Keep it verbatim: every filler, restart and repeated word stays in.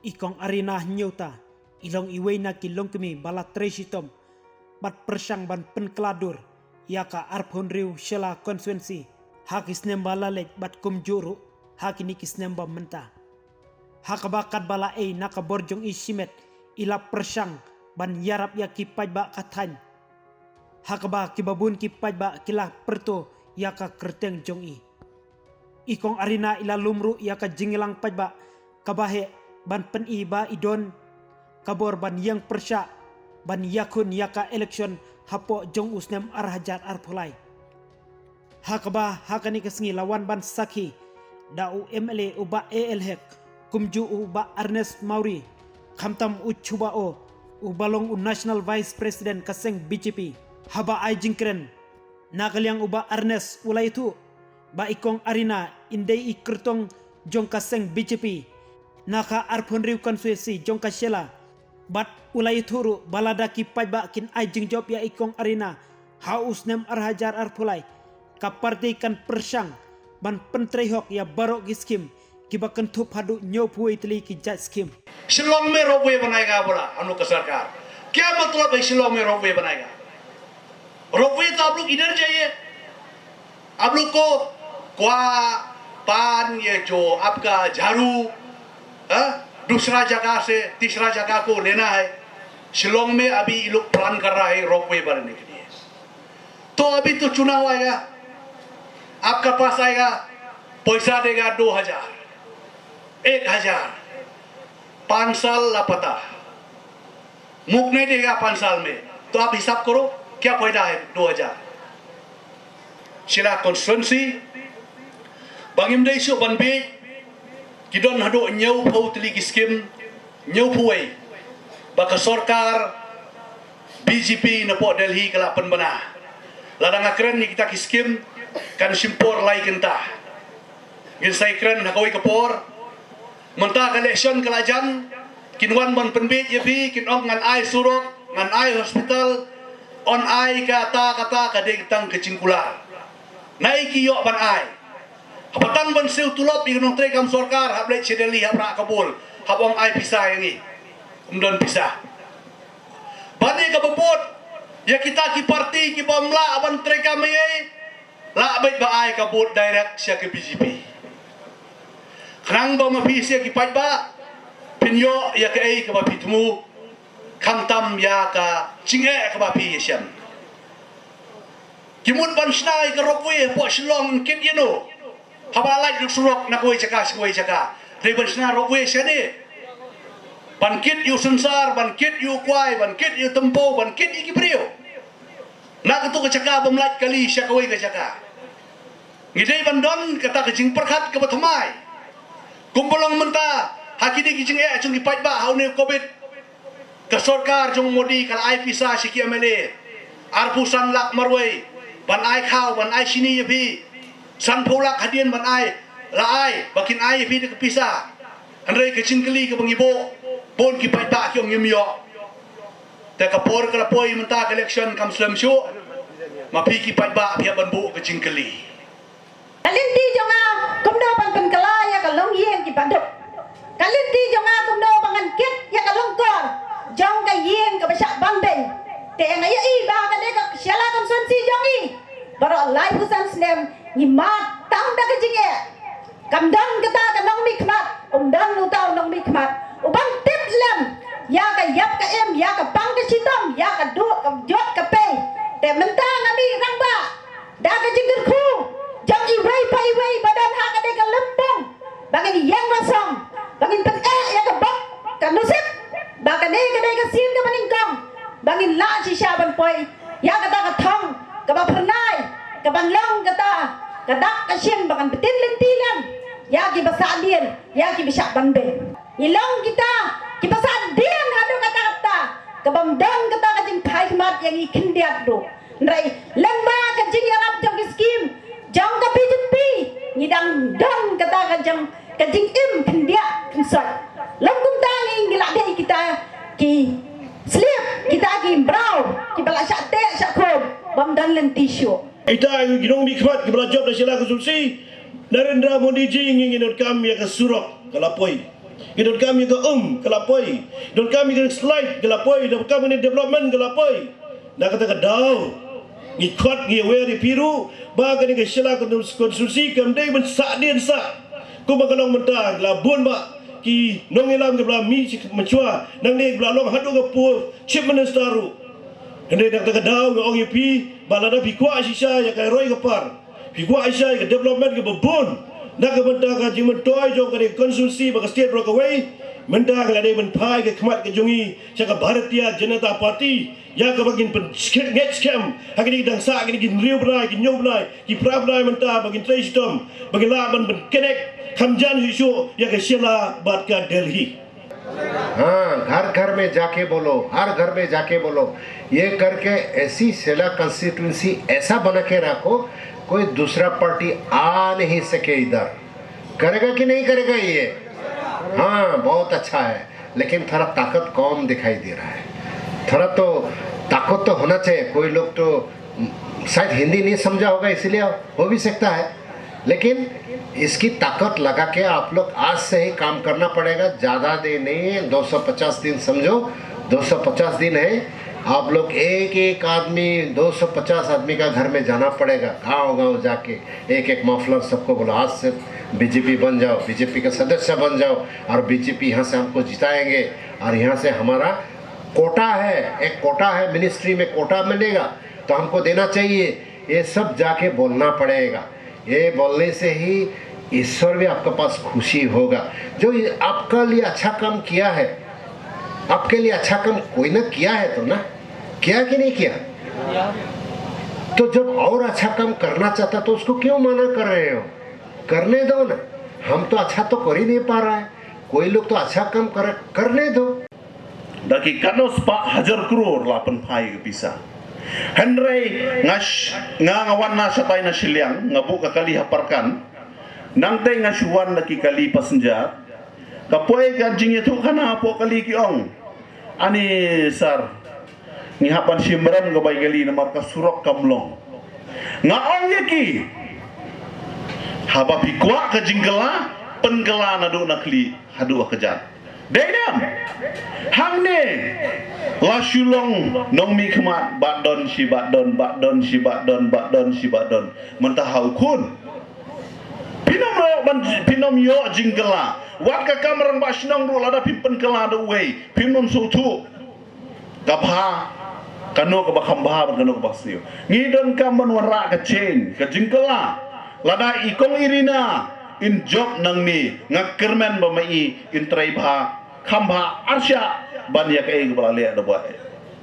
I Kong Arina Hynñiewta i long iwei na ki longkmie ba la trei shitom bad pyrshang ban pynkylla dur ïa ka arphew hynriew Shella Constituency ha ki snem ba la leit bad kumjuh ruh ha kine ki snem ba mynta. Ha kaba katba la ei na ka bor jong i shimet i la pyrshang ban ïarap ïa ki paidbah ka thaiñ, ha kaba kiba bun ki paidbah ki la pyrto ïa ka kyrteng jong i. I Kong Arina i la lum ruh ïa ka jingïalang paidbah kaba heh ban pyni ba i don ka bor ban ïeng pyrshah ban ïakhun ïa ka election hapoh jong u snem ar hajar arphew lai. Ha kaba ha kane ka sngi la wan ban sakhi da u M L A u Bah A L Hek, kumjuh u Bah Ernest Mawrie, khamtam u Chuba O, uba long u National Vice President ka seng B J P. Haba ai jingkren na ka liang u Bah Ernest u la ïathuh ba i Kong Arina in dei i kyrtong jong ka seng B J P na ka arphew hynriew constituency jong ka Shella. Bad u la ïathuh ruh ba lada ki paidbah kin ai jingjop ïa i Kong Arina ha u snem ar hajar arphew lai, ka party kan pyrshang ban pyntrei hok ïa baroh ki skim kiba kynthup haduh hynñiewphew wei tylli ki jait skim. शिलांग में रोपवे बनाएगा बोला हम लोग का सरकार। क्या मतलब है शिलांग में रोपवे बनाएगा? रोपवे तो आप लोग इधर जाइए, आप लोग को क्वा, पान, ये जो आपका झाड़ू, हाँ, दूसरा जगह से तीसरा जगह को लेना है। शिलांग में अभी ये लोग प्लान कर रहा है रोपवे बनाने के लिए। तो अभी तो चुनाव आएगा, आपका पास आएगा, पैसा देगा दो हजार, एक हजार, पाँच साल लापता, मुख नहीं देगा पाँच साल में। तो आप हिसाब करो, क्या फायदा है दो हजार? Shella constituency, ba ngim dei shuh ban bieit, ki don haduh hynñiewphew tylli ki skim, hynñiewphew wei, ba ka sorkar B J P na poh Delhi ka la pynbna. Lada nga kren ïa kita ki skim, kan shim por lai kynta. Ngin sa ïakren ha kawei ka por. Mynta ka election ka la jan, kin wan ban pynbieit ïa phi, kin ong ngan ai surok, ngan ai hospital, yn ai kata kata, ka dei tang ka jingkular. Naei ki ïoh ban ai? Haba tang ban siew tulop ïa ki nongtrei kam sorkar, hap leit sha Delhi, hap rah ka bul, hap ong ai pisa ïa ngi. Ym don pisa. Ban ïa kaba bud ïa kita ki parti kiba ym lah ban trei kam ei ei, lah beit ba ai ka vote direct sha ka B J P. Khnang ba ma phi sha ki paidbah phin ïoh ïa kaei kaba phi thmu, khamtam ïa ka jingeh kaba phi ïashem. Ki mut ban shna ïa ka roadway hapoh Shillong, kit ïa no? Haba la lait surok na kawei jaka sha kawei jaka, dei ban shna roadway shane, ban kit ïa u synsar, ban kit ïa u kwai, ban kit ïa u tympew, ban kit ïa ki briew na katu ka jaka bym lait kali sha kawei ka jaka. Ngi dei ban don kata ka jingpyrkhat kaba thymmai. Kumba long mynta ha kine ki jingeh jong ki paidbah ha une u Covid, ka sorkar jong Modi ka la ai pisa sha ki M L A arphew san lak marwei, ban ai khaw, ban ai shini ïa phi. Sanphew lak hadien ban ai, la ai, ba kin ai ïa phi da ka pisa. Hynrei ka jingkylli kaba ngi buh, bun ki paidbah ki ong ngim ïoh. Te ka por ka la poi, mynta ka election kam slem shuh, ma phi ki paidbah phi hap ban buh ka jingkylli. Ka lynti jong nga kumno ban pynkylla ïa ka longïing kiba duk. Ka lynti jong nga kumno ba ngan kit ïa ka longkor jong ka ïing kaba shah ban beiñ. Te nga ïohi ba kane ka Shella constituency jong ngi, baroh laiphew san snem ngi mad tang da ka jingeh. Kam don kata ka nongmihkhmat, um don uta u nongmihkhmat uban tip lem ïa ka ïap ka im, ïa ka pang ka shitom, ïa ka duh ka jot ka pei. Te mynta nga mih rangbah da ka jingkyrkhu jong iwei pa iwei ba don ha kane ka lympung, ba ngin ïeng rasong, ba ngin pyneh ïa ka bok ka nusip, ba kane ka dei ka sien kaba nyngkong ba ngin lah shisha ban poi ïa kata ka thong kaba phyrnai, kaban long kata ka dak ka shin ba ngan btin lynti lem ïa kiba sahdien, ïa kiba shah ban beiñ. Ngi long kita kiba sahdien haduh katta katta, kabym don kata ka jingphai khmat ïa ngi khyndiat ruh. Hynrei lyngba ka jingïarap jong ki skim jong ka B J P, ngi dang don kata ka jong ka jingim khyndiat khynsoit. Long kumta ngi, ngi la dei kita ki slip, kita ki mraw kiba la shah teh shah khum bym don lynti shuh. Kita ki nongmihkhmat kiba la jop da Shella constituency, Narendra Modi ji, ngi, ngi donkam ïa ka surok ka la poi. Ki donkam ïa ka um ka la poi. Donkam ïa ka slide ka la poi. Donkam ïa ka development ka la poi. Na kata ka daw, ngi khot ngi aware ïa phi ruh ba kane ka Shella constituency kam dei ban sah dien sah. Kumba ka long mynta, la bun ba ki nongïalam kiba la mih sha mynshwa, nangne kiba la long haduh ka por Chief Minister ruh. Hynrei na kata ka daw nga ong ïa phi ba lada phi kwah shisha ïa ka roi ka par, phi kwah shisha ïa ka development kaba bun na ka bynta ka jingmyntoi jong kane ka constituency bad ka state baroh kawei, mynta ka la dei ban phai ka khmat ka jong ngi sha ka Bharatiya Janata Party, ïa kaba ngin pynskhem, ngeit skhem ha kine ki dang sah, kine ki hynriew bnai, ki hynñiew bnai, ki phra bnai mynta ba ngin trei shitom, ba ngin lah ban, ban connect kham jan shuh shuh ïa ka Shella bad ka Delhi. हाँ, घर घर में जाके बोलो, हर घर में जाके बोलो। ये करके ऐसी शेला कॉन्स्टिट्यूएंसी ऐसा बना के रखो, कोई दूसरा पार्टी आ नहीं सके इधर। करेगा कि नहीं करेगा ये? हाँ, बहुत अच्छा है, लेकिन थोड़ा ताकत कम दिखाई दे रहा है। थोड़ा तो ताकत तो होना चाहिए। कोई लोग तो शायद हिंदी नहीं समझा होगा, इसलिए हो भी सकता है। लेकिन इसकी ताकत लगा के आप लोग आज से ही काम करना पड़ेगा। ज़्यादा दिन नहीं है, दो सौ पचास दिन समझो, दो सौ पचास दिन है। आप लोग एक एक आदमी, दो सौ पचास आदमी का घर में जाना पड़ेगा, गांव गांव जाके एक एक मफलर सबको बोलो, आज से बीजेपी बन जाओ, बीजेपी का सदस्य बन जाओ और बीजेपी यहाँ से हमको जिताएंगे। और यहाँ से हमारा कोटा है, एक कोटा है, मिनिस्ट्री में कोटा मिलेगा तो हमको देना चाहिए। ये सब जाके बोलना पड़ेगा। ये बोलने से ही ईश्वर भी आपके पास खुशी होगा। जो ये आपका लिए अच्छा काम किया है, आपके लिए अच्छा काम कोई ना किया है तो ना, किया कि नहीं किया? तो जब और अच्छा काम करना चाहता तो उसको क्यों मना कर रहे हो? करने दो ना। हम तो अच्छा तो कर ही नहीं पा रहा है, कोई लोग तो अच्छा काम कर, करने दो। Da ki katno spah hajar klur la pynphai ka pisa. Hynrei nga sh- nga nga wan na shatai na shiliang, nga buh ka kali ha Parkan. Nangtei nga shu wan da ki kali passenger. Ka poi ka jingïathuh khana hapoh kali, ki ong, ani sir, ngi hap ban shim rem ka bai kali namar ka surok kam long. Nga ong ïa ki, haba phi kwah ka jingkylla, pynkylla naduh na khlieh haduh ha kjat. Dei dem. Hangne la shu long nongmihkhmat, bat don shi bat don, bat don shi bat don, bat don shi bat don. Mynta ha u khun, phin ym ïoh ban, phin ym ïoh jingkylla. Wat ka kam rangbah shnong ruh, lada phin pynkylla da uwei, phin ym sngewthuh ka bha kano kaba kham bha bad kano kaba sniew. Ngi donkam ban wanrah ka change, ka jingkylla. Lada i Kong Irina in jop nangne, nga kyrmen ba ma i in trei bha, kham bha arshah ban ïa kaei kaba la leh da ba.